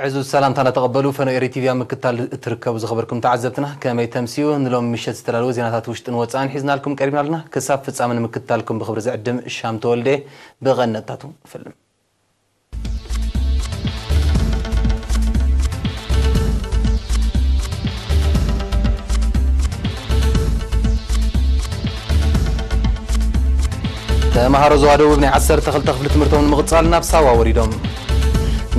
ሕዙ ሰላምታና ተቐበሉ። ፈኖ ኤሪ ቲቪ ኣብ ምክትታል እትርከቡ ዝኸበርኩም ተዓዘብትና፣ ከመይ ተምስዩ? ንሎም ምሸት ዝተዳለወ ዜናታት ውሽጥን ወጻእን ሒዝናልኩም ቀሪብና ኣለና። ክሳብ ፍጻመ ንምክትታልኩም ብኽብሪ ዝዕድም ሻም ተወልደ። ብቐነታቱ ፈልም። ተምሃሮ ዞባ ደቡብ ናይ ዓሰርተ ክልተ ክፍሊ ትምህርቶም ንምቕጻል ናብ ሳዋ ወሪዶም።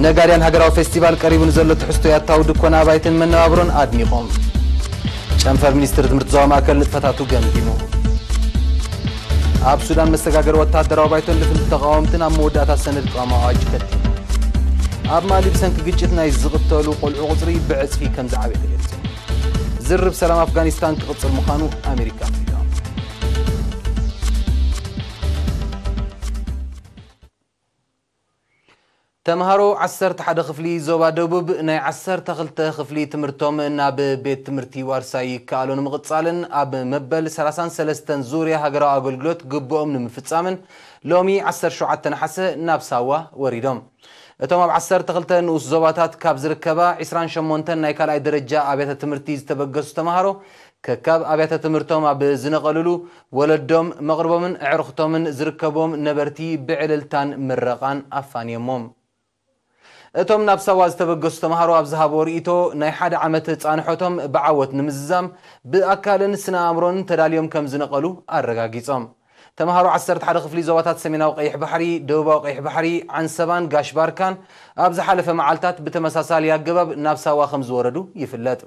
ነጋድያን ሃገራዊ ፌስቲቫል ቀሪቡ ንዘሎ ትሕዝቶ ያታዊ ድኮና ኣባይትን መነባብሮን ኣድኒቖም። ጨንፈር ሚኒስትሪ ትምህርቲ ዞባ ማእከል ንጥፈታቱ ገምጊሙ። ኣብ ሱዳን መሰጋገሪ ወተሃደራዊ ባይቶን ልፍንቲ ተቓወምትን ኣብ መወዳእታ ሰነድ ቅዋም ኣዋጅ ከቲሙ። ኣብ ማሊ ብሰንኪ ግጭት ናይ ዝቕተሉ ቆልዑ ቁጽሪ ብዕጽፊ ከም ዝዓበየ ተገሊጹ። ዝርብ ሰላም ኣፍጋኒስታን ክቕጽል ምዃኑ ኣሜሪካ ኣፍሊጣ። ተምሃሮ ዓሰርተ ሓደ ክፍሊ ዞባ ደቡብ ናይ ዓሰርተ ክልተ ክፍሊ ትምህርቶም ናብ ቤት ትምህርቲ ዋርሳይ ይከኣሎ ንምቕጻልን ኣብ መበል ሰላሳን ሰለስተን ዙርያ ሃገራዊ ኣገልግሎት ግብኦም ንምፍጻምን ሎሚ ዓሰርተ ሸውዓተ ነሓሰ ናብ ሳዋ ወሪዶም። እቶም ኣብ ዓሰርተ ክልተ ንኡስ ዞባታት ካብ ዝርከባ ዒስራን ሸሞንተን ናይ ካልኣይ ደረጃ ኣብያተ ትምህርቲ ዝተበገሱ ተምሃሮ ከካብ ኣብያተ ትምህርቶም ኣብ ዝነቐልሉ ወለዶም፣ መቕርቦምን ኣዕሩኽቶምን ዝርከብዎም ነበርቲ ብዕልልታን ምረቓን ኣፋንዮሞም። እቶም ናብ ሳዋ ዝተበገሱ ተምሃሮ ኣብ ዝሃብዎ ርእይቶ፣ ናይ ሓደ ዓመት ጻንሖቶም ብዓወት ንምዝዛም ብኣካልን ስነ ኣእምሮን ተዳልዮም ከም ዝነቐሉ ኣረጋጊጾም። ተምሃሮ ዓሰርተ ሓደ ክፍሊ ዞባታት ሰሜናዊ ቀይሕ ባሕሪ፣ ደቡባዊ ቀይሕ ባሕሪ፣ ዓንሰባን ጋሽ ባርካን ኣብ ዝሓለፈ መዓልታት ብተመሳሳሊ ኣገባብ ናብ ሳዋ ከም ዝወረዱ ይፍለጥ።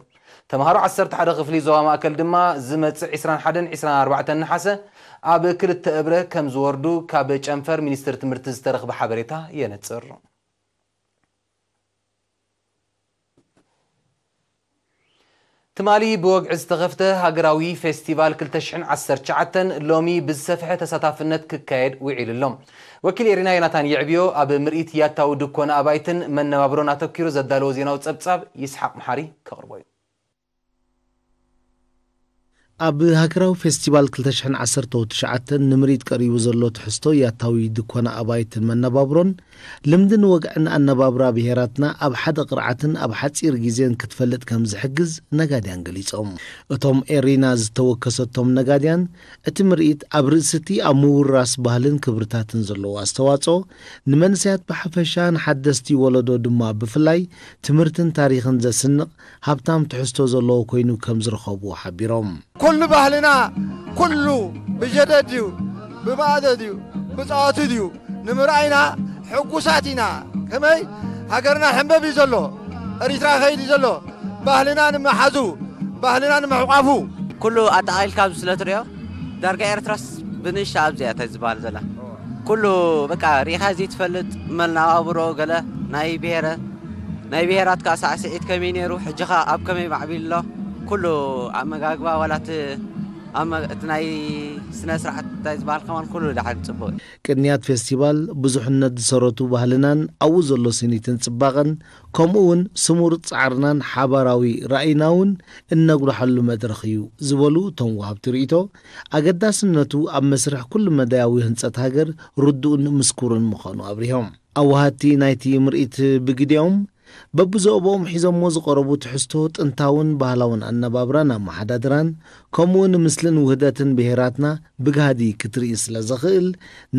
ተምሃሮ ዓሰርተ ሓደ ክፍሊ ዞባ ማእከል ድማ ዝመጽእ ዒስራን ሓደን ዒስራን ኣርባዕተን ነሓሰ ኣብ ክልተ እብረ ከም ዝወርዱ ካብ ጨንፈር ሚኒስትሪ ትምህርቲ ዝተረኽበ ሓበሬታ የነጽር። ትማሊ ብወግዒ ዝተኸፍተ ሃገራዊ ፌስቲቫል ክልተ ሽሕን ዓሰርተ ትሽዓተን ሎሚ ብዝሰፍሐ ተሳታፍነት ክካየድ ውዒሉ ኣሎ። ወኪል ኤሪና ዮናታን የዕብዮ ኣብ ምርኢት ያታዊ ድኮና ኣባይትን መነባብሮን ኣተኪሩ ዘዳለዎ ዜናዊ ጸብጻብ ይስሓቕ መሓሪ ከቕርቦ እዩ። ኣብ ሃገራዊ ፌስቲቫል ክልተ ሽሕን ዓሰርተ ትሽዓተን ንምርኢት ቀሪቡ ዘሎ ትሕዝቶ ያታዊ ድኮና ኣባይትን መነባብሮን፣ ልምድን ወግዕን ኣነባብራ ብሄራትና ኣብ ሓደ ቅርዓትን ኣብ ሓጺር ግዜን ክትፈልጥ ከም ዝሕግዝ ነጋድያን ገሊጾም። እቶም ኤሪና ዝተወከሰቶም ነጋድያን፣ እቲ ምርኢት ኣብ ርእሲ እቲ ኣብ ምውራስ ባህልን ክብርታትን ዘለዎ ኣስተዋጽኦ፣ ንመንእሰያት ብሓፈሻ ንሓደስቲ ወለዶ ድማ ብፍላይ ትምህርትን ታሪኽን ዘስንቕ ሃብታም ትሕዝቶ ዘለዎ ኮይኑ ከም ዝረኸብዎ ሓቢሮም። ኩሉ ባህልና ኩሉ ብጀደድ ድዩ ብማእደ ድዩ ብጻወቱ ድዩ ንምርኣይና ሕጉሳት ኢና። ከመይ ሃገርና ሕንበብ እዩ ዘሎ፣ ኤሪትራ ከይድ እዩ ዘሎ፣ ባህልና ንምሓዙ፣ ባህልና ንምሕቋፉ። ኩሉ ኣጠቓሊልካ ኣብዚ ስለ ትሪኦ ዳርጋ ኤርትራስ ብንእሽቶ ኣብዚ እያ እንታይ ዝበሃል ዘላ። ኩሉ በቃ ሪኢኻ ዘይትፈልጥ መነባብሮ ገለ ናይ ብሄረ ናይ ብሄራት ከዓ ሳዕስዒት ከመይ ነይሩ፣ ሕጂ ኸ ኣብ ከመይ ማዕቢሉ ኣሎ፣ ኩሉ ኣመጋግባ ዋላ እቲ ኣመ-፣ እቲ ናይ ስነ ስርዓት እንታይ ዝበሃል ከማን ኩሉ ደሓን ጽቡቕ እዩ። ቅንያት ፌስቲቫል ብዙሕነት ዝሰረቱ ባህልናን ኣብኡ ዘሎ ስኒትን ጽባቐን ከምኡ እውን ስሙር ጻዕርናን ሓባራዊ ራእይና እውን እነጉልሓሉ መድረኽ እዩ ዝበሉ እቶም ወሃብቲ ርእይቶ፣ ኣገዳስነቱ ኣብ መስርሕ ኩሉ መዳያዊ ህንጸት ሃገር ርዱእን ምስኩርን ምዃኑ ኣብሪሆም። ኣዋሃድቲ ናይቲ ምርኢት ብግዲኦም በብዞቦኦም ሒዞሞ ዝቐረቡ ትሕዝቶ ጥንታውን ባህላውን ኣነባብራን ኣመሓዳድራን ከምኡ እውን ምስልን ውህደትን ብሄራትና ብጋህዲ ክትርኢ ስለ ዘኽእል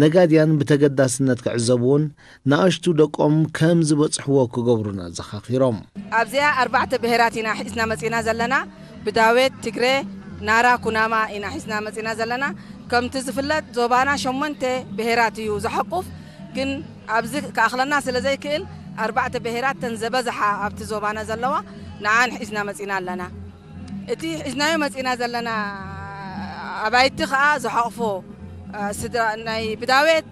ነጋድያን ብተገዳስነት ክዕዘብዎን ንኣሽቱ ደቆም ከም ዝበጽሕዎ ክገብሩን ኣዘኻኺሮም። ኣብዚኣ ኣርባዕተ ብሄራት ኢና ሒዝና መጺና ዘለና። ብዳዌት፣ ትግረ፣ ናራ፣ ኩናማ ኢና ሒዝና መጺና ዘለና። ከምቲ ዝፍለጥ ዞባና ሸሞንተ ብሄራት እዩ ዝሓቁፍ። ግን ኣብዚ ክኣኽለና ስለ ዘይክእል ኣርባዕተ ብሄራት ተን ዝበዝሓ ኣብቲ ዞባና ዘለዋ ንዓን ሒዝና መጺና ኣለና። እቲ ሒዝናዮ መጺና ዘለና ኣባይቲ ኸኣ ዝሓቕፎ፣ እ፣ ስድራ ናይ ብዳዌት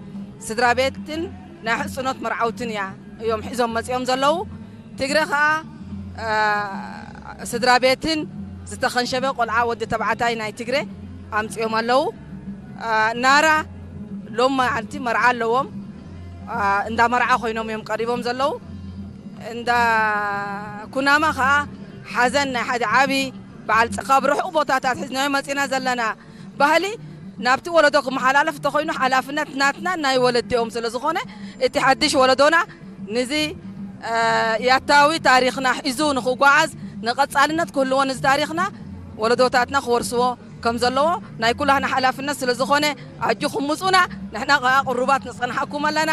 ስድራ ቤትን ናይ ሕጽኖት መርዓውትን እያ እዮም ሒዞም መጺኦም ዘለዉ። ትግረ ኸኣ፣ እ፣ ስድራ ቤትን ዝተኸንሸበ ቆልዓ ወዲ ተባዕታይ ናይ ትግረ ኣምጺኦም ኣለዉ። እ፣ ናራ ሎም መዓልቲ መርዓ ኣለዎም። እ፣ እንዳ መርዓ ኮይኖም እዮም ቀሪቦም ዘለዉ። እንዳ ኩናማ ኸኣ ሓዘን ናይ ሓደ ዓቢ በዓል ጸ-፣ ካብ ርሑቕ ቦታታት ሒዝናዮ መጺና ዘለና ባህሊ ናብቲ ወለዶ ክመሓላለፍ እንተኾይኑ ሓላፍነት ናትና ናይ ወለዲኦም ስለ ዝኾነ እቲ ሓድሽ ወለዶና ንዚ ያታዊ ታሪኽና ሒዙ ንኽጓዓዝ፣ ንቐጻልነት ክህልዎ፣ ንዚ ታሪኽና ወለዶታትና ክወርስዎ ከም ዘለዎ ናይ ኩላህና ሓላፍነት ስለ ዝኾነ፣ ኣጆኹም ምጹና፣ ንሕና ከኣ ቅሩባት ንጸንሓኩም ኣለና፣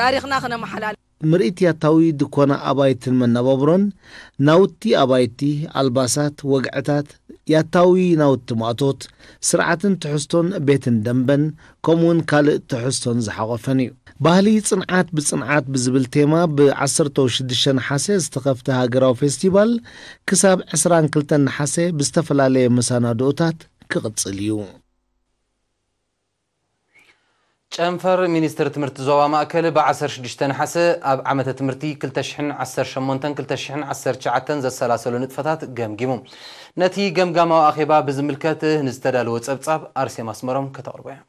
ታሪኽና ክነመሓላልፍ። ምርኢት ያታዊ ድኮና ኣባይትን መነባብሮን፣ ናውቲ ኣባይቲ፣ ኣልባሳት፣ ወግዕታት፣ ያታዊ ናውቲ ማእቶት፣ ስርዓትን ትሕዝቶን ቤትን ደንበን፣ ከምኡውን ካልእ ትሕዝቶን ዝሓቖፈን እዩ። ባህሊ ጽንዓት ብጽንዓት ብዝብል ቴማ ብ ዓሰርተ ሽዱሽተ ነሓሰ ዝተኸፍተ ሃገራዊ ፌስቲቫል ክሳብ ዕስራን ክልተን ነሓሰ ብዝተፈላለየ መሰናድኦታት ክቕጽል እዩ። ጨንፈር ሚኒስትሪ ትምህርቲ ዞባ ማእከል ብ ዓሰርተ ሽዱሽተ ነሓሰ ኣብ ዓመተ ትምህርቲ ክልተ ሽሕን ዓሰርተ ሸሞንተን ክልተ ሽሕን ዓሰርተ ትሽዓተን ዘሰላሰሉ ንጥፈታት ገምጊሙ። ነቲ ገምጋማዊ ኣኼባ ብዝምልከት ንዝተዳለወ ጸብጻብ ኣርሴማ ኣስመሮም ከተቕርቦ እያ።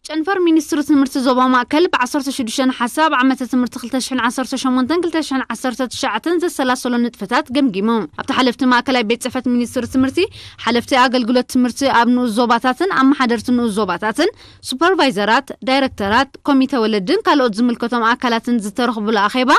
ጨንፈር ሚኒስትሪ ትምህርቲ ዞባ ማእከል ብ ዓሰርተ ሽዱሽተ ነሓሰ ኣብ ዓመተ ትምህርቲ ክልተ ሽሕን ዓሰርተ ሸሞንተን ክልተ ሽሕን ዓሰርተ ትሽዓተን ዘሰላሰሎ ንጥፈታት ገምጊሙ። ኣብቲ ሓለፍቲ ማእከላይ ቤት ጽሕፈት ሚኒስትሪ ትምህርቲ፣ ሓለፍቲ ኣገልግሎት ትምህርቲ ኣብ ንኡስ ዞባታትን ኣመሓደርቲ ንኡስ ዞባታትን፣ ሱፐርቫይዘራት፣ ዳይረክተራት፣ ኮሚተ ወለድን ካልኦት ዝምልከቶም ኣካላትን ዝተረኽቡሉ ኣኼባ፣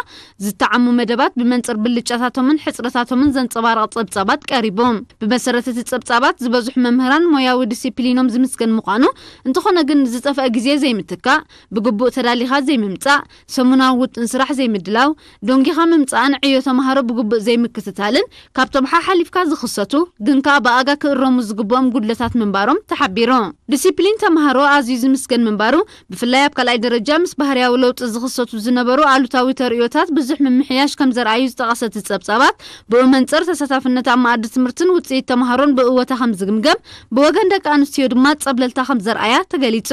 ዝተዓሙ መደባት ብመንጽር ብልጫታቶምን ሕጽረታቶምን ዘንጸባርቕ ጸብጻባት ቀሪቡ። ብመሰረት እቲ ጸብጻባት፣ ዝበዝሑ መምህራን ሞያዊ ዲሲፕሊኖም ዝምስገን ምዃኑ፣ እንተኾነ ግን ዝጠፍአ ግዜ ዘይምትካእ፣ ብግቡእ ተዳሊኻ ዘይምምጻእ፣ ሰሙናዊ ውጥን ስራሕ ዘይምድላው፣ ዶንጊኻ ምምጻእን ዕዮ ተመሃሮ ብግቡእ ዘይምክትታልን ካብቶም ሓሓሊፍካ ዝኽሰቱ፣ ግን ከኣ ብኣጋ ክእረሙ ዝግብኦም ጉድለታት ምንባሮም ተሓቢሩ። ዲሲፕሊን ተመሃሮ ኣዝዩ ዝምስገን ምንባሩ፣ ብፍላይ ኣብ ካልኣይ ደረጃ ምስ ባህርያዊ ለውጢ ዝኽሰቱ ዝነበሩ ኣሉታዊ ተርእዮታት ብዙሕ ምምሕያሽ ከም ዘርኣዩ ዝጠቐሰ እቲ ጸብጻባት፣ ብኡ መንጽር ተሳታፍነት ኣብ መኣዲ ትምህርትን ውጽኢት ተመሃሮን ብእወታ ከም ዝግምገም፣ ብወገን ደቂ ኣንስትዮ ድማ ጸብለልታ ከም ዘርኣያ ተገሊጹ።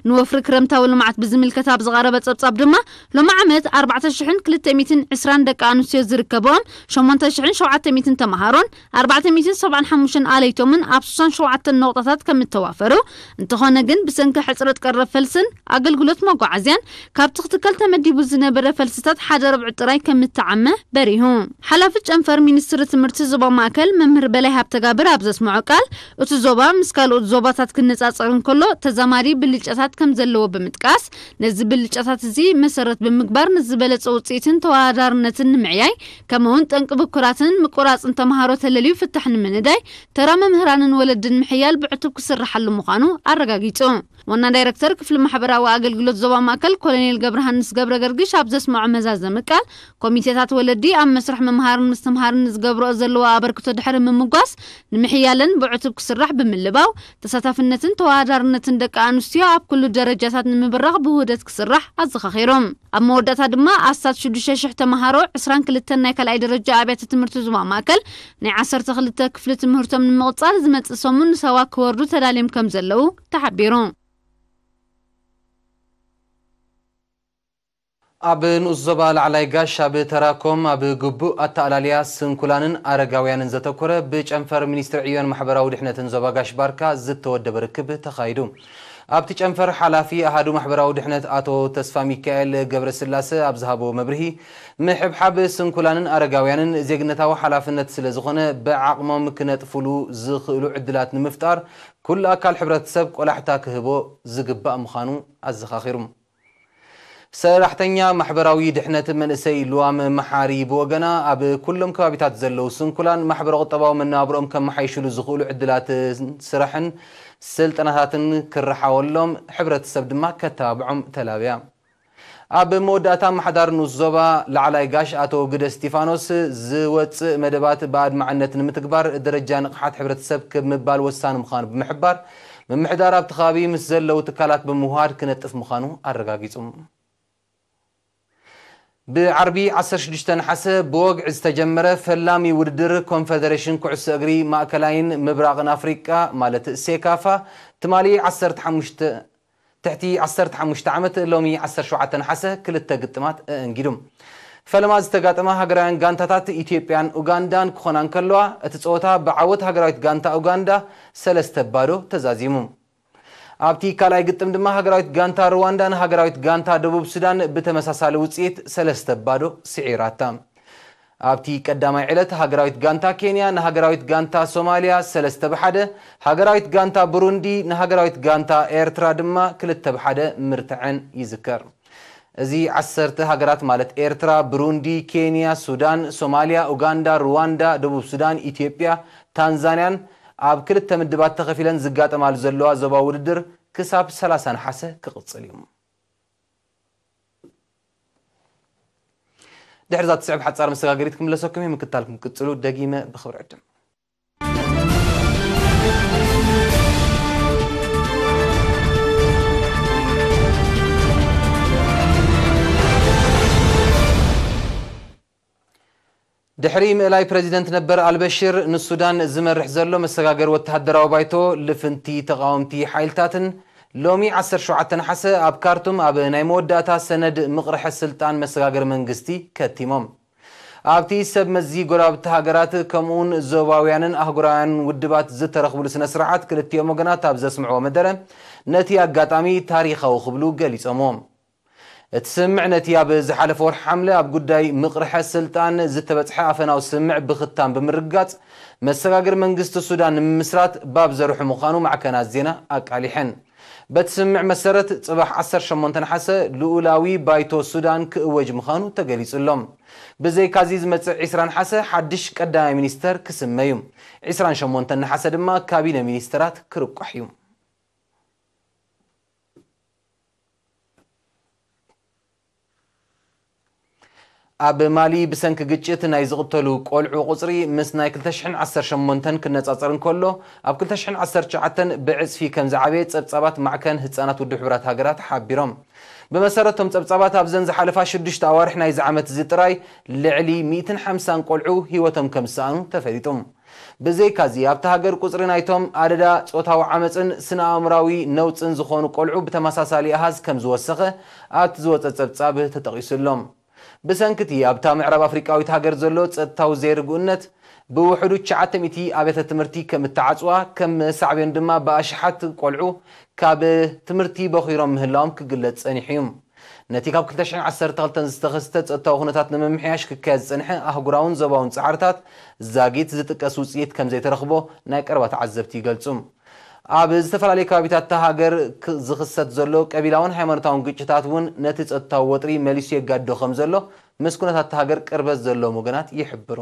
ንወፍሪ ክረምታዊ ልምዓት ብዝምልከት ኣብ ዝቐረበ ጸብጻብ ድማ፣ ሎሚ ዓመት ኣርባዕተ ሽሕን ክልተ ሚእትን ዕስራን ደቂ ኣንስትዮ ዝርከብኦም ሸሞንተ ሽሕን ሸውዓተ ሚእትን ተመሃሮን ኣርባዕተ ሚእትን ሰብዓን ሓሙሽተን ኣለይቶምን ኣብ ስሳን ሸውዓተን ነቑጣታት ከም እተዋፈሩ፣ እንተኾነ ግን ብሰንኪ ሕጽረት ቀረብ ፈልስን ኣገልግሎት መጓዓዝያን ካብቲ ክትከል ተመዲቡ ዝነበረ ፈልስታት ሓደ ርብዒ ጥራይ ከም እተዓመ በሪሁ። ሓላፊ ጨንፈር ሚኒስትሪ ትምህርቲ ዞባ ማእከል መምህር በላይ ሃብተጋብር ኣብ ዘስምዖ ቃል፣ እቲ ዞባ ምስ ካልኦት ዞባታት ክነጻጸር እንከሎ ተዛማዲ ብልጫታት ከም ዘለዎ ብምጥቃስ፣ ነዚ ብልጫታት እዚ መሰረት ብምግባር ንዝበለጸ ውጽኢትን ተወዳዳርነትን ንምዕያይ፣ ከምኡውን ጠንቂ ብኩራትን ምቁራጽን ተመሃሮ ተለልዩ ፍታሕ ንምንዳይ፣ ተራ መምህራንን ወለድን ምሕያል ብዕቱብ ክስርሓሉ ምዃኑ ኣረጋጊጹ። ዋና ዳይረክተር ክፍሊ ማሕበራዊ ኣገልግሎት ዞባ ማእከል ኮሎኔል ገብረሃንስ ገብረ ገርግሽ ኣብ ዘስምዖ መዛዘሚ ቃል፣ ኮሚቴታት ወለዲ ኣብ መስርሕ ምምሃርን ምስትምሃርን ንዝገብርኦ ዘለዎ ኣበርክቶ ድሕሪ ምምጓስ፣ ንምሕያለን ብዕቱብ ክስራሕ ብምልባው፣ ተሳታፍነትን ተወዳዳርነትን ደቂ ኣንስትዮ ኣብ ኩሉ ደረጃታት ንምብራኽ ብውህደት ክስራሕ ኣዘኻኺሮም። ኣብ መወዳእታ ድማ ኣስታት ሽዱሽተ ሽሕ ተመሃሮ ዕስራን ክልተን ናይ ካልኣይ ደረጃ ኣብያተ ትምህርቲ ዞባ ማእከል ናይ ዓሰርተ ክልተ ክፍሊ ትምህርቶም ንምቕጻል ዝመጽእ ሰሙን ንሳዋ ክወርዱ ተዳልዮም ከም ዘለዉ ተሓቢሩ። ኣብ ንኡስ ዞባ ላዕላይ ጋሽ ኣብ ተራኮም ኣብ ግቡእ ኣተኣላልያ ስንኩላንን ኣረጋውያንን ዘተኮረ ብጨንፈር ሚኒስትሪ ዕዮን ማሕበራዊ ድሕነትን ዞባ ጋሽ ባርካ ዝተወደበ ርክብ ተኻይዱ። ኣብቲ ጨንፈር ሓላፊ ኣሃዱ ማሕበራዊ ድሕነት ኣቶ ተስፋ ሚካኤል ገብረስላሰ ኣብ ዝሃቦ መብርሂ፣ ምሕብሓብ ስንኩላንን ኣረጋውያንን ዜግነታዊ ሓላፍነት ስለ ዝኾነ፣ ብዓቕሞም ክነጥፉሉ ዝኽእሉ ዕድላት ንምፍጣር ኩሉ ኣካል ሕብረተሰብ ቆላሕታ ክህቦ ዝግባእ ምዃኑ ኣዘኻኺሩ። ሰራሕተኛ ማሕበራዊ ድሕነት መንእሰይ ልዋም መሓሪ ብወገና፣ ኣብ ኩሎም ከባቢታት ዘለዉ ስንኩላን ማሕበረ ቁጠባዊ መነባብሮኦም ከመሓይሽሉ ዝኽእሉ ዕድላት ስራሕን ስልጠናታትን ክረሓወሎም፣ ሕብረተሰብ ድማ ከተባብዖም ተላብያ። ኣብ መወዳእታ፣ ኣመሓዳሪ ንኡስ ዞባ ላዕላይ ጋሽ ኣቶ ግደ እስቲፋኖስ፣ ዝወጽእ መደባት ብኣድማዕነት ንምትግባር ደረጃ ንቕሓት ሕብረተሰብ ክብ ምባል ወሳኒ ምዃኑ ብምሕባር፣ ምምሕዳር ኣብቲ ከባቢ ምስ ዘለዉ ትካላት ብምውሃድ ክነጥፍ ምዃኑ ኣረጋጊጹ። ብዓርቢ ዓሰርተ ሽዱሽተ ነሓሰ ብወግዒ ዝተጀመረ ፈላሚ ውድድር ኮንፈደሬሽን ኩዕሶ እግሪ ማእከላይን ምብራቕን ኣፍሪቃ፣ ማለት ሴካፋ፣ ትማሊ ዓሰርተ ሓሙሽተ፣ ትሕቲ ዓሰርተ ሓሙሽተ ዓመት፣ ሎሚ ዓሰርተ ሸውዓተ ነሓሰ ክልተ ግጥማት ኣእንጊዱ። ፈለማ ዝተጋጠማ ሃገራውያን ጋንታታት ኢትዮጵያን ኡጋንዳን ክኾና እንከለዋ፣ እቲ ጸወታ ብዓወት ሃገራዊት ጋንታ ኡጋንዳ ሰለስተ ባዶ ተዛዚሙ። ኣብቲ ካልኣይ ግጥም ድማ ሃገራዊት ጋንታ ሩዋንዳ ንሃገራዊት ጋንታ ደቡብ ሱዳን ብተመሳሳሊ ውጽኢት ሰለስተ ባዶ ስዒራታ። ኣብቲ ቀዳማይ ዕለት ሃገራዊት ጋንታ ኬንያ ንሃገራዊት ጋንታ ሶማልያ ሰለስተ ብ ሓደ፣ ሃገራዊት ጋንታ ብሩንዲ ንሃገራዊት ጋንታ ኤርትራ ድማ ክልተ ብ ሓደ ምርትዐን ይዝከር። እዚ ዓሰርተ ሃገራት ማለት ኤርትራ፣ ብሩንዲ፣ ኬንያ፣ ሱዳን፣ ሶማልያ፣ ኡጋንዳ፣ ሩዋንዳ፣ ደቡብ ሱዳን፣ ኢትዮጵያ፣ ታንዛንያን ኣብ ክልተ ምድባት ተኸፊለን ዝጋጠማሉ ዘለዋ ዞባዊ ውድድር ክሳብ ሰላሳ ነሓሰ ክቕጽል እዩ። ድሕሪ እዛ ትስዕብ ሓጻር መሰጋገሪት ክምለሰኩም እዩ። ምክታልኩም ክትቅጽሉ ደጊመ ብኽብሪ ዕድም። ድሕሪ ምእላይ ፕረዚደንት ነበር ኣልበሽር፣ ንሱዳን ዝመርሕ ዘሎ መሰጋገሪ ወተሃደራዊ ባይቶ ልፍንቲ ተቓወምቲ ሓይልታትን ሎሚ ዓሰርተ ሸውዓተ ነሓሰ ኣብ ካርቱም ኣብ ናይ መወዳእታ ሰነድ ምቕርሐ ስልጣን መሰጋገሪ መንግስቲ ከቲሞም። ኣብቲ ሰብ መዚ ጎረባብቲ ሃገራት ከምኡውን ዞባውያንን ኣህጉራውያን ውድባት ዝተረኽብሉ ስነ ስርዓት ክልቲኦም ወገናት ኣብ ዘስምዕዎ መደረ ነቲ ኣጋጣሚ ታሪኻዊ ክብሉ ገሊጾምዎ። እቲ ስምምዕ ነቲ ኣብ ዝሓለፈ ወርሒ ሓምለ ኣብ ጉዳይ ምቕርሐ ስልጣን ዝተበጽሐ ኣፈናዊ ስምምዕ ብኽታም ብምርግጋጽ፣ መሰጋገሪ መንግስቲ ሱዳን ንምምስራት ባብ ዘርሑ ምዃኑ ማዕከናት ዜና ኣቃሊሐን። በቲ ስምምዕ መሰረት፣ ጽባሕ ዓሰርተ ሸሞንተ ነሓሰ ልኡላዊ ባይቶ ሱዳን ክእወጅ ምዃኑ ተገሊጹ ኣሎ። ብዘይካዚ፣ ዝመጽእ ዒስራ ነሓሰ ሓድሽ ቀዳማይ ሚኒስተር ክስመ እዩ። ዒስራን ሸሞንተን ነሓሰ ድማ ካቢነ ሚኒስተራት ክርቋሕ እዩ። ኣብ ማሊ ብሰንኪ ግጭት ናይ ዝቕተሉ ቆልዑ ቁጽሪ ምስ ናይ ክልተ ሽሕን ዓሰርተ ሸሞንተን ክነጻጸር እንከሎ፣ ኣብ ክልተ ሽሕን ዓሰርተ ትሽዓተን ብዕጽፊ ከም ዝዓበየ ጸብጻባት ማዕከን ህጻናት ውድብ ሕቡራት ሃገራት ሓቢሮም። ብመሰረቶም ጸብጻባት፣ ኣብዘን ዝሓለፋ ሽዱሽተ ኣዋርሕ ናይዚ ዓመት እዚ ጥራይ ልዕሊ ሚእትን ሓምሳን ቆልዑ ህይወቶም ከም ዝሰኣኑ ተፈሊጡ። ብዘይካዚ፣ ኣብታ ሃገር ቁጽሪ ናይቶም ኣደዳ ጾታዊ ዓመጽን ስነ-ኣእምራዊ ነውጽን ዝኾኑ ቆልዑ ብተመሳሳሊ ኣሃዝ ከም ዝወሰኸ ኣብቲ ዝወጸ ጸብጻብ ተጠቒሱ ኣሎ። ብሰንኪ እቲ ኣብታ ምዕራብ ኣፍሪቃዊት ሃገር ዘሎ ጸጥታዊ ዘይርጉእነት፣ ብውሕዱ ትሽዓተ ሚእቲ ኣብያተ ትምህርቲ ከም እተዓጽዋ፣ ከም ሳዕቤኑ ድማ ብኣሽሓት ቆልዑ ካብ ትምህርቲ በኺሮም ምህላዎም ክግለጽ ጸኒሑ እዩ። ነቲ ካብ ክልተ ሽሕን ዓሰርተ ክልተን ዝተኸስተ ጸጥታዊ ኩነታት ንምምሕያሽ ክካየድ ዝጸንሐ ኣህጉራውን ዞባውን ጻዕርታት ዛጊት ዝጥቀስ ውጽኢት ከም ዘይተረኽቦ ናይ ቀረባ ተዓዘብቲ ይገልጹ። ኣብ ዝተፈላለዩ ከባቢታት እታ ሃገር ክ-፣ ዝኽሰት ዘሎ ቀቢላውን ሃይማኖታውን ግጭታት እውን ነቲ ጸጥታዊ ወጥሪ መሊሱ የጋድዶ ከም ዘሎ ምስ ኩነታት እታ ሃገር ቅርበት ዘለዎም ወገናት ይሕብሩ።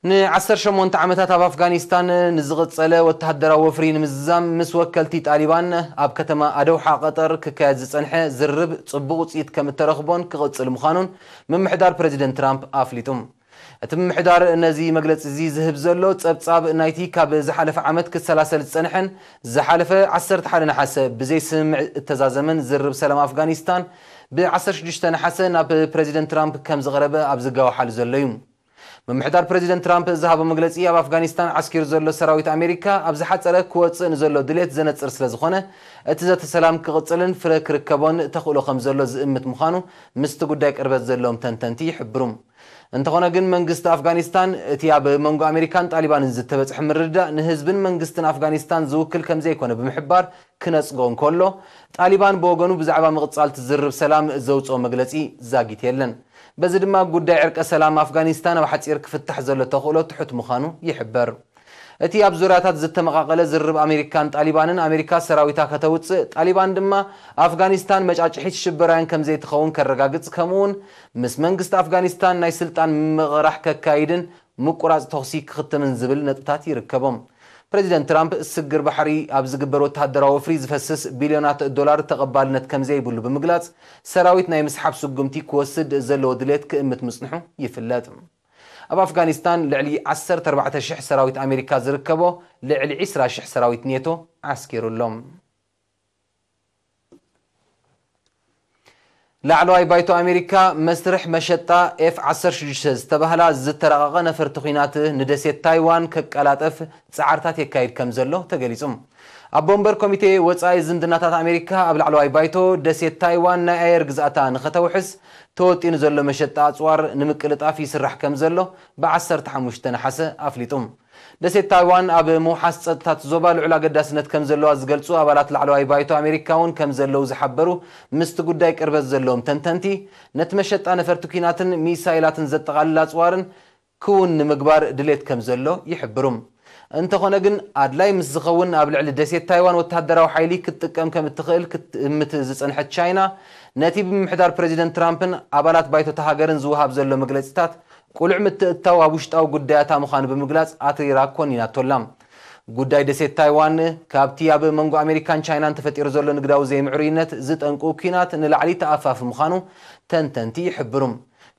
ንዓሰርተ ሸሞንተ ዓመታት ኣብ ኣፍጋኒስታን ንዝቕጸለ ወተሃደራዊ ወፍሪ ንምዝዛም ምስ ወከልቲ ጣሊባን ኣብ ከተማ ኣደውሓ ቀጠር ክካየድ ዝጸንሐ ዝርርብ ጽቡቕ ውጽኢት ከም እተረኽቦን ክቕጽል ምዃኑን ምምሕዳር ፕረዚደንት ትራምፕ ኣፍሊጡ። እቲ ምምሕዳር ነዚ መግለጺ እዚ ዝህብ ዘሎ ጸብጻብ ናይቲ ካብ ዝሓለፈ ዓመት ክሰላሰል ዝጸንሐን ዝሓለፈ ዓሰርተ ሓደ ነሓሰ ብዘይ ስምምዕ እተዛዘመን ዝርርብ ሰላም ኣፍጋኒስታን ብ ዓሰርተ ሽዱሽተ ነሓሰ ናብ ፕረዚደንት ትራምፕ ከም ዝቐረበ ኣብ ዝጋወሓሉ ዘሎ እዩ። ምምሕዳር ፕረዚደንት ትራምፕ ዝሃቦ መግለጺ፣ ኣብ ኣፍጋኒስታን ዓስኪሩ ዘሎ ሰራዊት ኣሜሪካ ኣብ ዝሓጸረ ክወጽእ ንዘሎ ድሌት ዘነጽር ስለ ዝኾነ፣ እቲ ዘተ ሰላም ክቕጽልን ፍረ ክርከቦን ተኽእሎ ከም ዘሎ ዝእምት ምዃኑ ምስቲ ጉዳይ ቅርበት ዘለዎም ተንተንቲ ይሕብሩ። እንተኾነ ግን፣ መንግስቲ ኣፍጋኒስታን እቲ ኣብ መንጎ ኣሜሪካን ጣሊባንን ዝተበጽሐ ምርድዳእ ንህዝብን መንግስትን ኣፍጋኒስታን ዝውክል ከም ዘይኮነ ብምሕባር፣ ክነጽጎ እንከሎ፣ ጣሊባን ብወገኑ ብዛዕባ ምቕጻል እቲ ዝርርብ ሰላም ዘውጽኦ መግለጺ ዛጊት የለን። በዚ ድማ፣ ጉዳይ ዕርቀ ሰላም ኣፍጋኒስታን ኣብ ሓጺር ክፍታሕ ዘሎ ተኽእሎ ትሑት ምዃኑ ይሕበር። እቲ ኣብ ዙርያታት ዝተመቓቐለ ዝርርብ ኣሜሪካን ጣሊባንን፣ ኣሜሪካ ሰራዊታ ከተውጽእ፣ ጣሊባን ድማ ኣፍጋኒስታን መጫጭሒት ሽበራውያን ከም ዘይትኸውን ከረጋግጽ፣ ከምኡ እውን ምስ መንግስቲ ኣፍጋኒስታን ናይ ስልጣን ምቕራሕ ከካይድን ምቁራጽ ተኹሲ ክኽትምን ዝብል ነጥብታት ይርከቦም። ፕረዚደንት ትራምፕ፣ ስግር ባሕሪ ኣብ ዝግበር ወተሃደራዊ ወፍሪ ዝፈስስ ቢልዮናት ዶላር ተቐባልነት ከም ዘይብሉ ብምግላጽ፣ ሰራዊት ናይ ምስሓብ ስጉምቲ ክወስድ ዘለዎ ድሌት ክእምት ምጽንሑ ይፍለጥ። ኣብ ኣፍጋኒስታን ልዕሊ ዓሰርተ ኣርባዕተ ሽሕ ሰራዊት ኣሜሪካ ዝርከቦ፣ ልዕሊ ዕስራ ሽሕ ሰራዊት ኔቶ ዓስኪሩ ኣሎ። ላዕለዋይ ባይቶ ኣሜሪካ፣ መስርሕ መሸጣ ኤፍ ዓሰርተ ሽዱሽተ ዝተባህላ ዝተራቐቐ ነፈርቲ ኲናት ንደሴት ታይዋን ከቀላጠፍ ጻዕርታት የካይድ ከም ዘሎ ተገሊጹ። ኣቦ ወንበር ኮሚቴ ወጻኢ ዝምድናታት ኣሜሪካ፣ ኣብ ላዕለዋይ ባይቶ፣ ደሴት ታይዋን ናይ ኣየር ግዝኣታ ንኸተውሕስ ተወጢኑ ዘሎ መሸጣ ኣጽዋር ንምቅልጣፍ ይስራሕ ከም ዘሎ ብ ዓሰርተ ሓሙሽተ ነሓሰ ኣፍሊጡ። ደሴት ታይዋን ኣብ ምውሓስ ጸጥታ እቲ ዞባ ልዑል ኣገዳስነት ከም ዘለዋ ዝገልጹ ኣባላት ላዕለዋይ ባይቶ ኣሜሪካ እውን ከም ዘለዉ ዝሓበሩ ምስቲ ጉዳይ ቅርበት ዘለዎም ተንተንቲ፣ ነቲ መሸጣ ነፈርቲ ኲናትን ሚሳይላትን ዘጠቓልል ኣጽዋርን ክውን ንምግባር ድሌት ከም ዘሎ ይሕብሩ። እንተኾነ ግን ኣድላይ ምስ ዝኸውን ኣብ ልዕሊ ደሴት ታይዋን ወተሃደራዊ ሓይሊ ክትጥቀም ከም እትኽእል ክትእምት ዝጸንሐት ቻይና፣ ነቲ ብምምሕዳር ፕረዚደንት ትራምፕን ኣባላት ባይቶታ ሃገርን ዝወሃብ ዘሎ መግለጺታት ቅሉዕ ምትእትታው ኣብ ውሽጣዊ ጉዳያታ ምዃኑ ብምግላጽ ኣትሪራ ኮኒናቶ ኣላ። ጉዳይ ደሴት ታይዋን ካብቲ ኣብ መንጎ ኣሜሪካን ቻይናን ተፈጢሩ ዘሎ ንግዳዊ ዘይምዕሩይነት ዝጠንቁ ኲናት ንላዕሊ ተኣፋፊ ምዃኑ ተንተንቲ ይሕብሩ።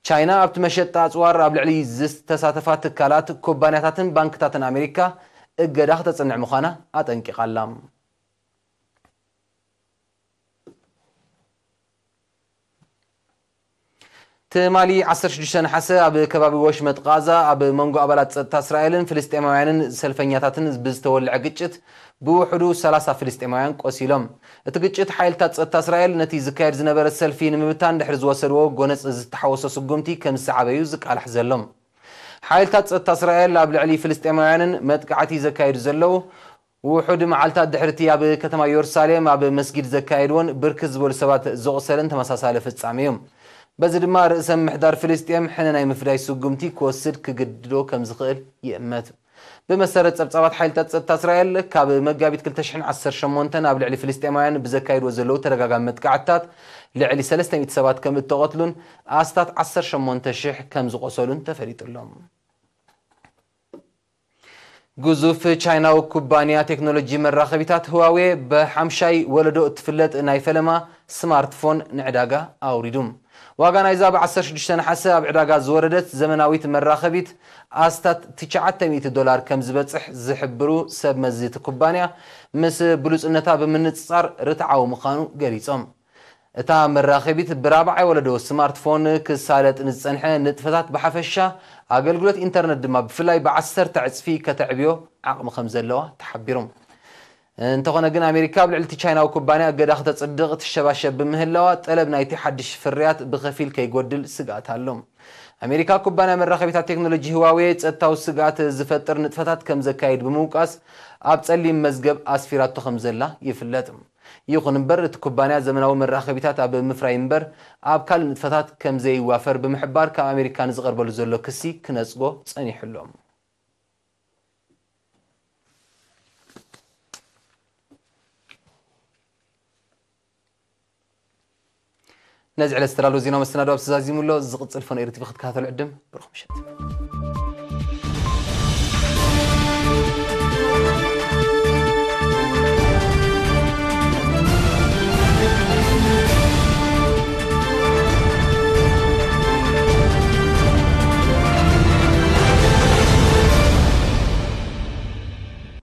ቻይና ኣብቲ መሸጣ ኣጽዋር ኣብ ልዕሊ ዝተሳተፋ ትካላት፣ ኩባንያታትን ባንክታትን ኣሜሪካ እገዳ ክተጽንዕ ምዃና ኣጠንቂቓ ኣላ። ትማሊ ዓሰርተ ሽዱሽተ ነሓሰ ኣብ ከባቢ ወሽመጥ ቃዛ ኣብ መንጎ ኣባላት ጸጥታ እስራኤልን ፍልስጤማውያንን ሰልፈኛታትን ብዝተወልዐ ግጭት ብውሕዱ ሰላሳ ፍልስጤማውያን ቆሲሎም። እቲ ግጭት ሓይልታት ጸጥታ እስራኤል ነቲ ዝካየድ ዝነበረ ሰልፊ ንምብታን ድሕሪ ዝወሰድዎ ጎነጽ ዝተሓወሶ ስጉምቲ ከም ዝሰዓበ እዩ ዝቃላሕ ዘሎ። ሓይልታት ጸጥታ እስራኤል ኣብ ልዕሊ ፍልስጤማውያንን መጥቃዕቲ ዘካየዱ ዘለዉ ውሑድ መዓልታት ድሕርቲ ኣብ ከተማ ኢየሩሳሌም ኣብ መስጊድ ዘካየድዎን ብርክት ዝበሉ ሰባት ዘቑሰልን ተመሳሳሊ ፍጻሜ እዩ። በዚ ድማ ርእሰ ምምሕዳር ፍልስጤም ሕነ ናይ ምፍዳይ ስጉምቲ ክወስድ ክግድዶ ከም ዝኽእል ይእመት። ብመሰረት ጸብጻባት ሓይልታት ጸጥታ እስራኤል፣ ካብ መጋቢት ክልተ ሽሕን ዓሰርተ ሸሞንተን ኣብ ልዕሊ ፍልስጤማውያን ብዘካይድዎ ዘለዉ ተደጋጋሚ መጥቃዕትታት ልዕሊ ሰለስተ ሚእቲ ሰባት ከም እተቐትሉን ኣስታት ዓሰርተ ሸሞንተ ሽሕ ከም ዝቖሰሉን ተፈሊጡ ኣሎ። ግዙፍ ቻይናዊ ኩባንያ ቴክኖሎጂ መራኸቢታት ህዋዌ ብሓምሻይ ወለዶ እትፍለጥ ናይ ፈለማ ስማርትፎን ንዕዳጋ ኣውሪዱ። ዋጋ ናይዛ ብ ዓሰርተ ሽዱሽተ ነሓሰ ኣብ ዕዳጋ ዝወረደት ዘመናዊት መራኸቢት ኣስታት ትሽዓተ ሚእቲ ዶላር ከም ዝበጽሕ ዝሕብሩ ሰብ መዚ እቲ ኩባንያ፣ ምስ ብሉጽነታ ብምንጽጻር ርትዓዊ ምዃኑ ገሊጾም። እታ መራኸቢት ብራብዓይ ወለዶ ስማርትፎን ክሳለጥ ንዝጸንሐ ንጥፈታት ብሓፈሻ፣ ኣገልግሎት ኢንተርነት ድማ ብፍላይ ብዓሰርተ ዕጽፊ ከተዕብዮ ዓቕሚ ከም ዘለዋ ተሓቢሩ። እንተኾነ ግን ኣሜሪካ ኣብ ልዕሊ እቲ ቻይናዊ ኩባንያ እገዳ ክተጽድቕ ትሸባሸብ ብምህላዋ፣ ጠለብ ናይቲ ሓድሽ ፍርያት ብኸፊል ከይጎድል ስግኣት ኣሎ። ኣሜሪካ ኩባንያ መራኸቢታት ቴክኖሎጂ ህዋዌ ጸጥታዊ ስግኣት ዝፈጥር ንጥፈታት ከም ዘካይድ ብምውቃስ፣ ኣብ ጸሊም መዝገብ ኣስፊራቶ ከም ዘላ ይፍለጥ። ይኹን እምበር፣ እቲ ኩባንያ ዘመናዊ መራኸቢታት ኣብ ምፍራይ እምበር ኣብ ካልእ ንጥፈታት ከም ዘይዋፈር ብምሕባር፣ ካብ ኣሜሪካ ንዝቐርበሉ ዘሎ ክሲ ክነጽጎ ጸኒሑ ኣሎ። ነዚ ዕለት ዝተዳለወ ዜና መሰናዶ ኣብዚ ዛዚሙ ኣሎ። ዝቕጽል ፎን ኤሪ ቲቪ ክትከታተሉ ዕድም። ብሩኽ ምሸት።